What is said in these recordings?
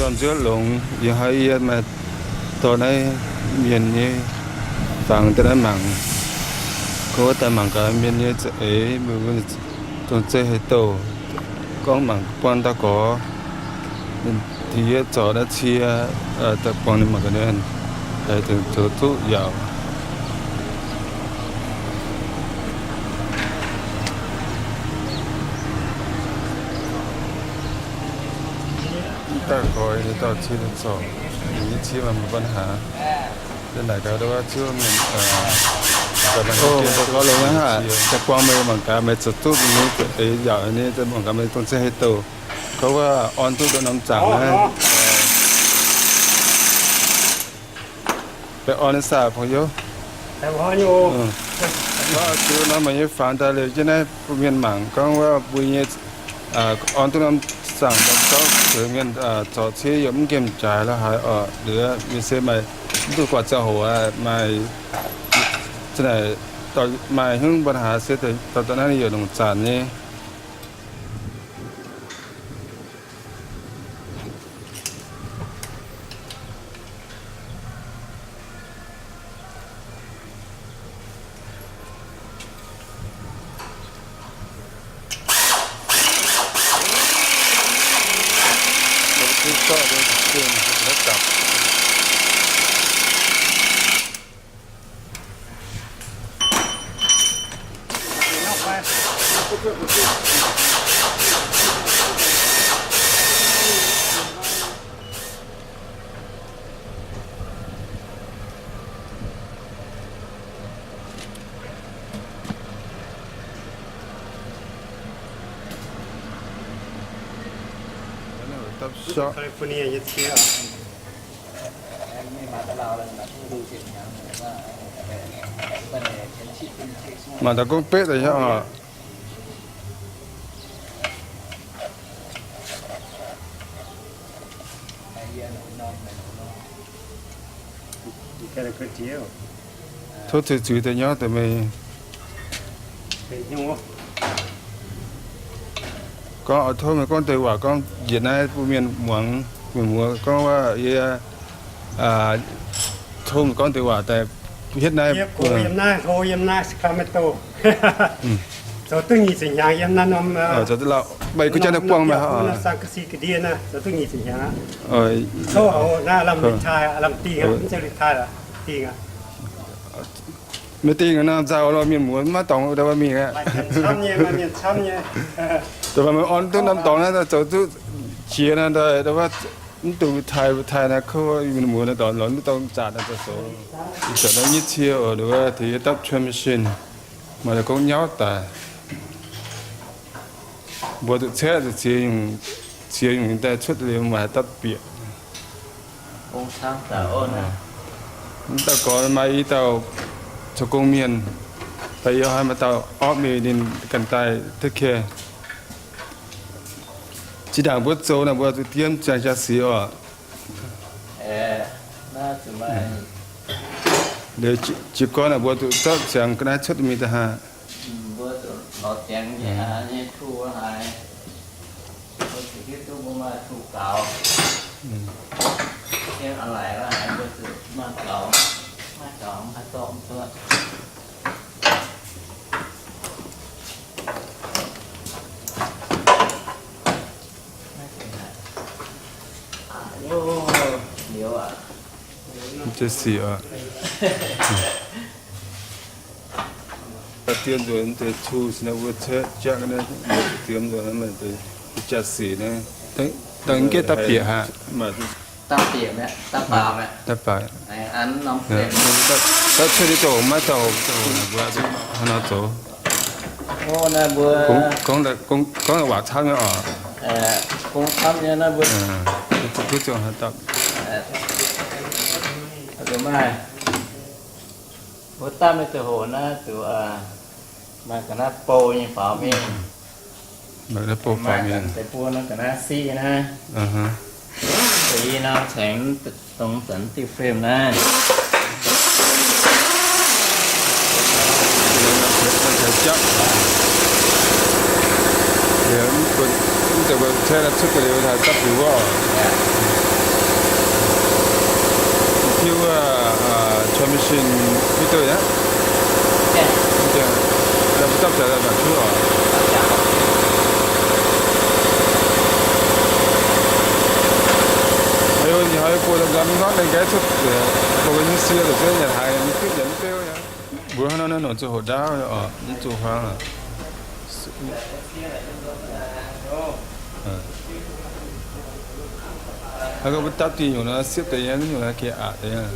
Nzuov longx, yie hnoi yie maaih dorh naaiv mienh nyei fangx daaih naaiv mangc. Gorngv wuov daaih mangc gaax mienh nyei za'eix, mbuo dongh zeiv haaix douh. Gorngv mangc buang daaih gorx, da'yietv zorc naaiv cie, daaih buang ninh mangc gaax ninh haih zoux duqv yaauc. Mv daaih gorx ninh dorh cie ninh zorc, ninh nyei cie maaih mbuo ปัญหา. Da'naaic gaax da'wuov ziouv mienh, daaih buang meih mangc gaax meih zoux duqv mingh nyei, eix yaauc nyei, daaih mangc gaax meih dongh zeiv haaix douh. Gorngv wuov orn duqv dongh norm zaangc naaiv. Baengh orn nyei saah, 朋友? Ziux norm meih nyei fangx daaih liuz jienv naaiv bun mienh mangc gorngv wuov mbuo nyei orn duqv norm zaangc daaih zorqv ceix mienh zorc cie yaac mv nqemh jaaix lorqc haaix oc. Liuz mienh se maaih mv duqv guaax ziangh hoc maaih, maaih hnyouv ปัญหา se dorh daaih naaiv yaac longc zanc nyei. California nyei cie. Mangc daaih gorngv betv daaih nyei oc. Tov zuiz-zuiz daaih nyauv daaih meih. Gorngv oix tov meih gorngv deix waac gorngv njiec naaiv bun mienh muangx, mienh muoz gorngv wuov yie tov meih gorngv deix waac daaih hietv naaiv. Yie gox yiem naaiv, hlo yiem naaiv Sacramento. Zoux duqv nyic ziepc hnyangx yiem naaiv norm, meih gu jaav naaiv buangh meih, San Jose ga'ndiev naaiv zoux duqv nyic ziepc hnyangx aqv. Tov houx naaiv lamh retire, lamh dingh aqv, mv zeiz retire aqv, dingh aqv. Maiv dingh naaiv nzauh lorh, mienh muoz maiv dorngx daaih mingh aqv. Maaih mienh camv nyei, maaih mienh camv nyei. Da'faanh meih orn duqv norm dorngx naaiv, zoux duqv qiex naaiv, da'faanh mv dungx taaih taaih naaiv kouv, mienh muoz naaiv dorngx lorz mv dorngx zaatc naaiv zoux. Ih zanc naaiv nyitv cie oc, da'faanh tengx yie dapv transmission, maaih gorngv nyauv daic. Mbuo zuqc caeqv zuqc ziex nyungc, ziex nyungc daaih cuotv liuz maaih dapv bieqc. Mv dauh gorx maaih i dauh zoux gong mienh, daaih yie haiz maaih dauh orqv mingh ninh ganh daaih take care. Zinh ndaangc mbuo zoux naaic mbuo zuqc diev ziangh jaa-sic oc. Liuz jiez gorn naaic mbuo zuqc zorqv ziangx ga'naaiv cuotv mingh daaih haah. Mbuo zuqc lorz ziangx nyei tu haaix, mbuo zuqc hiuv duqv mbuo maaih tu gaux. Ziangx a'laic haaix mbuo zuqc maaih gaux, maaih gaux maaih dorngx duqv. Liuz aqv. Mv zeiz sic oc. Dien nzuonx deix tu naaiv mbuo caeqv jaqv naaiv, dien nzuonx naaiv maaih deix jaa-sic naaiv. Dangh gengh dapv bieqc haic. Dapv bieqc mi'aqv, dapv baaux mi'aqv. Dapv baaux. Dapv cuotv nyei zoux maiv dauh, mbuo hnangv nor zoux. Gorngv, gorngv, gorngv waac camv nyei oc. Gong camv nyei naaiv mbuo. Duqv ziangh haaix dapv. Mbuo dapv maiv duqv hoc naaiv zuqc maaih ga'naaiv bou nyei faaux mingh. Maaih ga'naaiv bou faaux mingh. Deix buo nor ga'naaiv siqv naaiv. Deix i nor cengx dongh zanc diuh fem naaiv. Mv zeiz mbuo caeqv cuotv daaih liuz dapv liuz wuov. Hiuv, uh, transmission mv duqv aqv. Mv gaengh, mv gaengh, mbuo dapv jaax daaih mangc hiuv oc. Haiz ninh haiz buo nzamv nzamv mingh gaeqv cuotv, buo nyei sie la'zengv nyanc haaix, mv duqv nyanc mv beuv aqv. Mbuo hnangv nor naaiv nongc zuqc hoqc ndaauv oc, mv zuqc huaang oc. Hnangv gorngv mbuo dapv diuh nyungc nor, siepv deix nyei, nyungc nor geh aqc deix.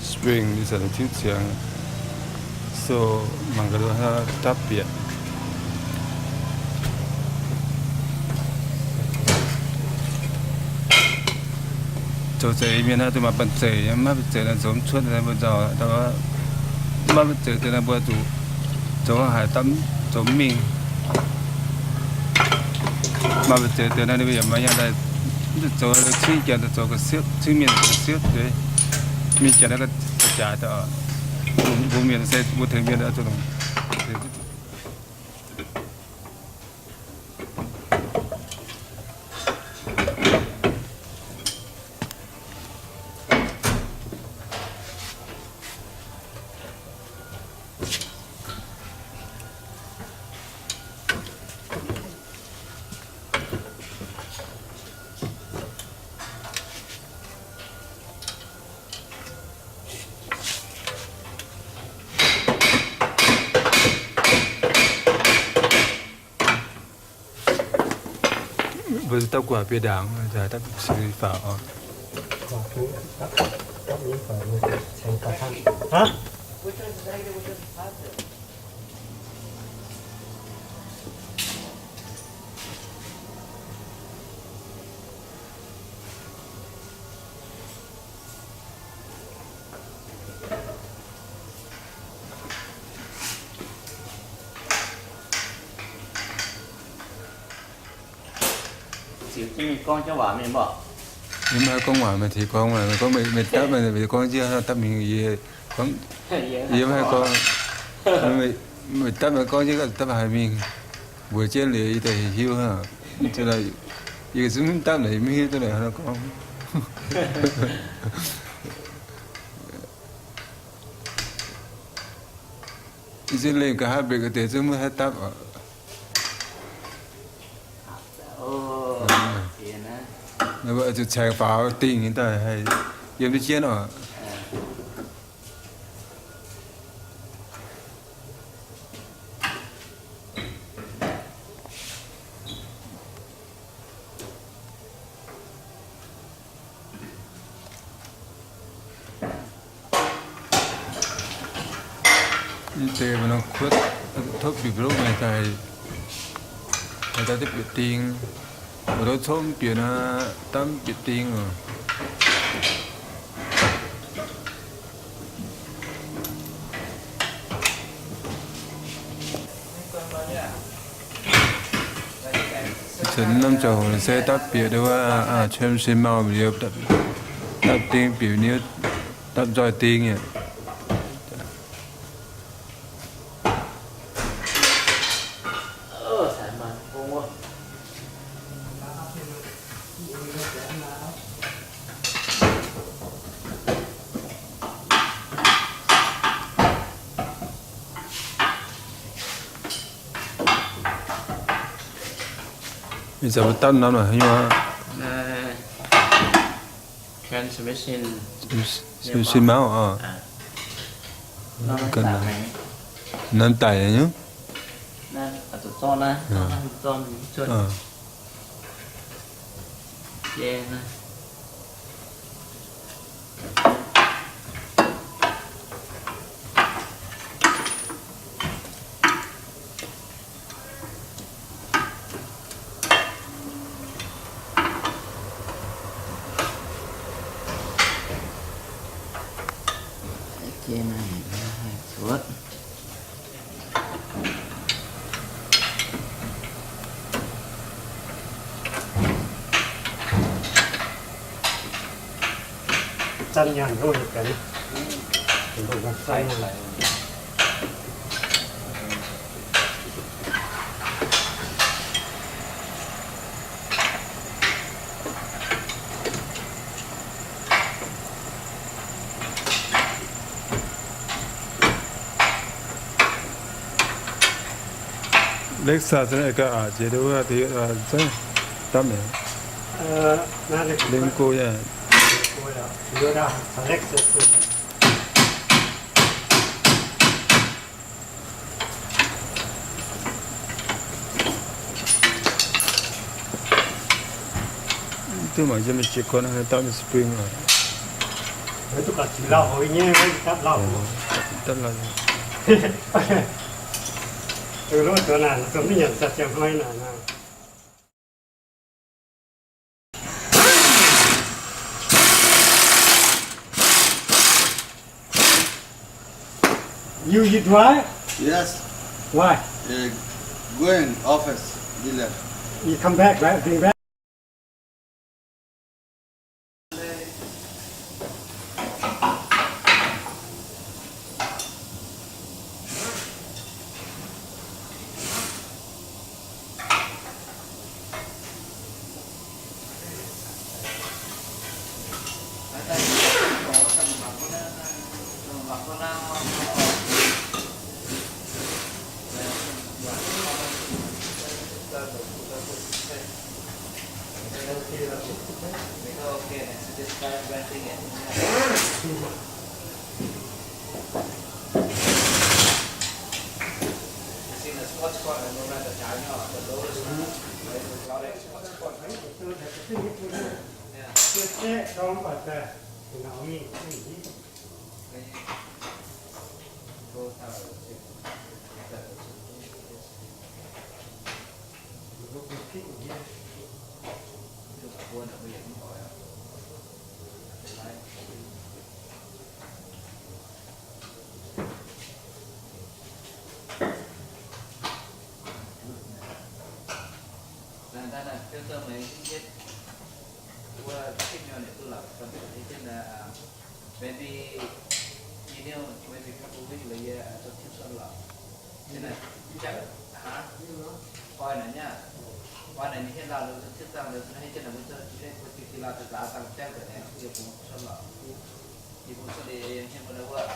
Spring ih zanc tiuv ziangx, so mangc gaax dapv bieqc. Zoux zeiz mienh naaiv duqv maaih banh zeic, maiv banh zeic naaiv zoux mv cuotv naaiv mbuo nzauh, maiv banh zeic deix naaiv mbuo zuqc zoux haaix dapv zoux mv mingh. Maaih banh zeic deix naaiv ninh mbuo yaac maaih yangh daaih mv zuqc zoux cingv janx daaih zoux ga'siepv, cingv mienh zoux ga'siepv deix. Mingh janx naaiv ga'jaaix daaih, mbuo mienh se mbuo tengx mienh oix zuqc Mbuo dapv gu'nguaaic biei ndaangc, dapv singx faaux oc. Ziux jienv mingh gorngv jienv waac mingh mborqv. Yie maiv gorngv waac, meih tengx gorngv waac. Meih gorngv meih, meih dapv, meih gorngv jienv dapv mingh, yie gorngv, yie maiv gorngv. Meih dapv, meih gorngv jienv dapv haaix mingh. Mbuox jienv liuz yie daaih hiuv hnangv. Yie zungv mv dapv naaic, yie mv hiuv duqv naaic hnangv gorngv. Yie zungv lengh nqa'haav mbenc ga'deix zungv maiv haih dapv oc. Zuqc caengx faaux dingh daaih haih yiem duqv jienv oc. Deix mv nor kuotv, topv bieqc mbu'ndongx mingh daaih, daaih duqv bieqc ding. Mbu'ndongx copv mv bieqc nor, dapv mv bieqc ding oc. Cen norm ziangh hoc se dapv bieqc dongh wuov, cuotv sin mau liuz, dapv ding bieqc niuv, dapv nzoih ding aqv. Ih zanc mbuo dapv norm naaic haaix nyungc aqv? Transmission. Transmission mount oc. Norm daic nyungc. Zorqv naaiv, zorqv naaiv, zorqv naaiv, zorqv. Jai naaiv. Jai naaiv, cuotv. Zan nyaanh hlo nyei gaax. Zan nyaanh. Lexus naaiv ga'aqc jiex duqv, dapv mi'aqv. Linggo yaac. Duqv mangc yiem jiex gorn dapv spring oc. Dapv lauh. You, you drive? Yes. Why? Uh, going office, dealer. You come back, right? Bring back? FBI renting it. Maybe you know, maybe couple weeks later, I took tips on love. Then I check, huh? Oi naaic nyei, oi naaic nyei hietv lauh liuz, tiqv zaangh liuz, hnangv hietv jienv naaic mbuo za'gengh mbuo jiu-jiex lauh daaih zaax dangh jangv daaih naaic, yie bungx cuotv lorqc. Yie bungx cuotv liuz yie yiem hmien mbuo naaiv wuov.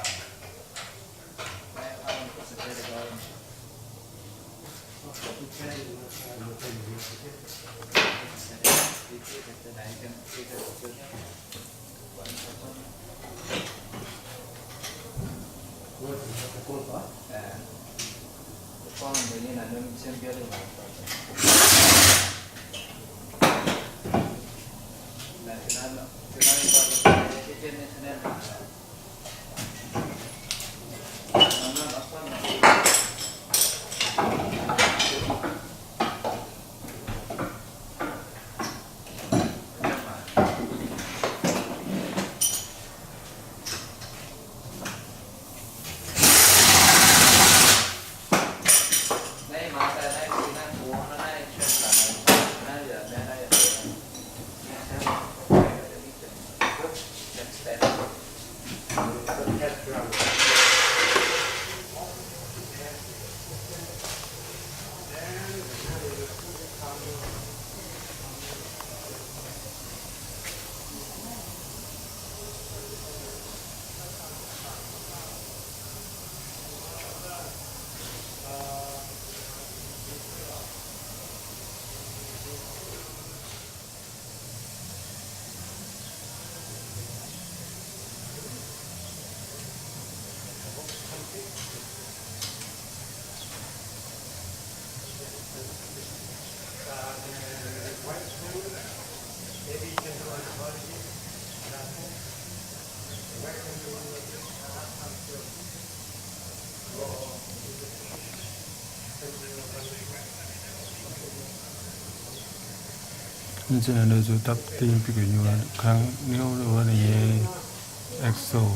Ninh zuqc dapv ding bieqc gu'nyuoz kangv niouv wuov ninh nyei axle.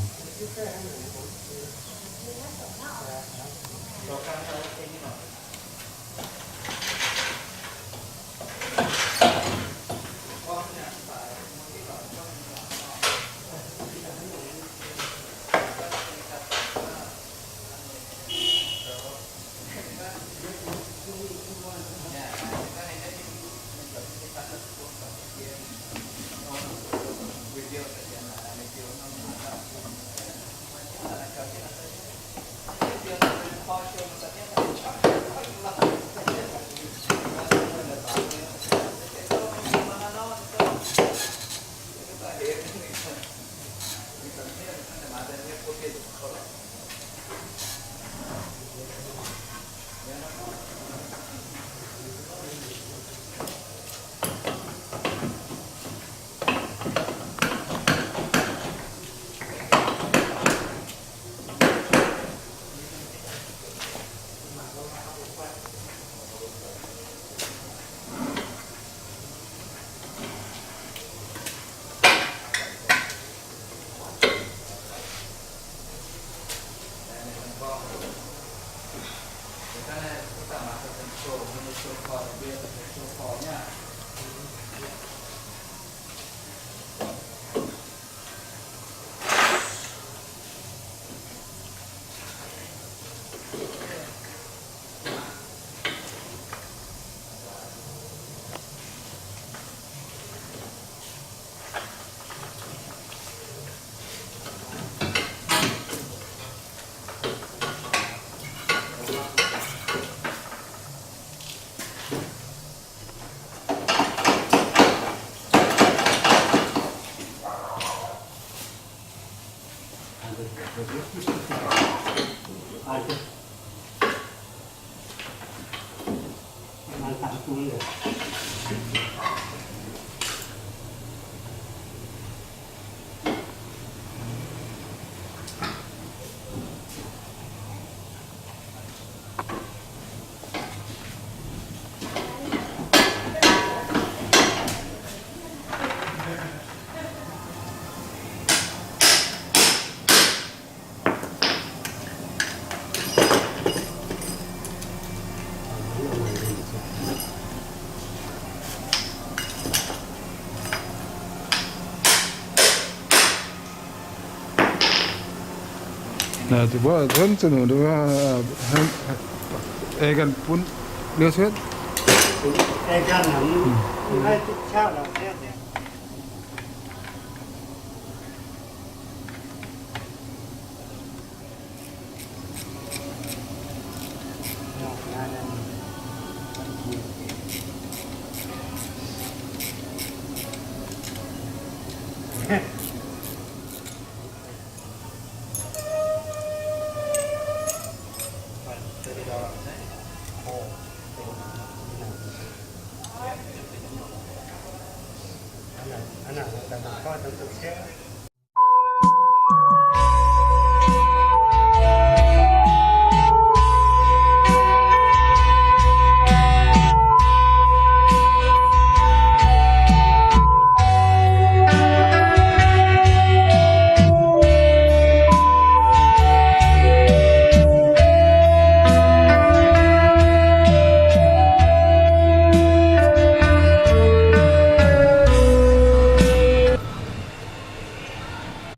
Naaiv mbuo cuotv zuqc nungc, ei ganh bun liuz cuotv. Ei ganh